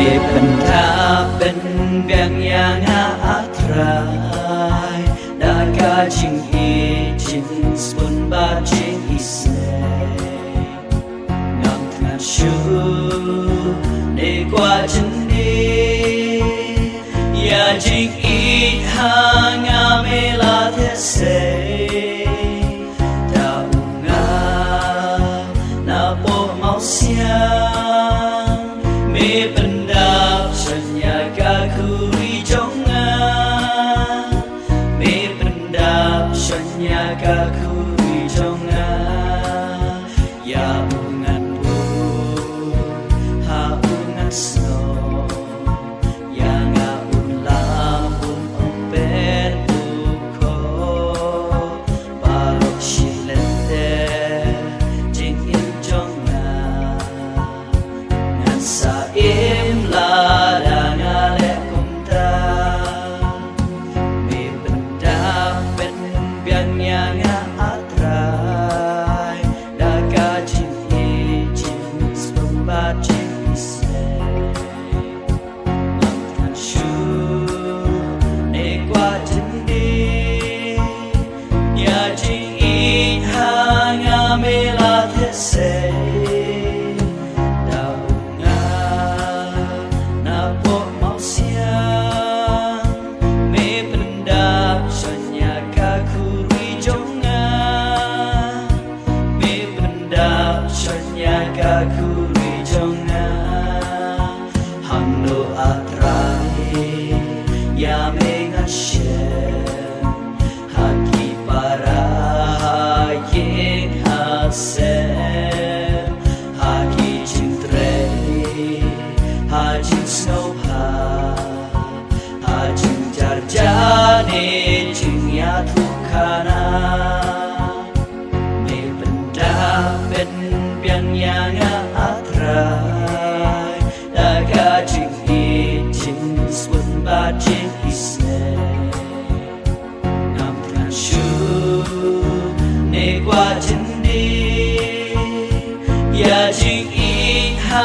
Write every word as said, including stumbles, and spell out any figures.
Pyndap pynbiang ïa nga, A Trai, da ka jingïeit, jingsbun bad jingisynei. Ngam thngan shuh ne kwah jyndie ïa jingïeit ha nga, me la theh sei. Da u nga napoh mawsiang, me pyndap shon ïa ka khuri jong nga. Me pyndap shon ïa ka khuri jong nga. Ïa u ngan bun ha u ngan snoh, ïa nga un lam un ong pet u khoh. Baroh shi lynter jingim jong nga, ngan sa im lada nga leh kumta. Me pyndap pynbiang ïa nga, A Trai, da ka jingïeit, jingsbun bad jingisynei. Ngam thngan shuh ne kwah jyndie ïa jingïeit ha nga, me la theh sei. Da u nga napoh mawsiang, me pyndap shon ïa ka khuri jong nga. Me pyndap shon ïa ka khuri jong nga. Hangno, A Trai, ïa me ngan shem? Ha ki para, ha ïing ha sem, ha ki jingtrei, ha jingsngewbha, ha jingjarjar ne jingïathuhkhana. Me pyndap pynbiang ïa nga, A Trai, da ka jingïeit, jingsbun bad jingisynei. Ngam thngan shuh ne kwah jyndie ïa jingïeit ha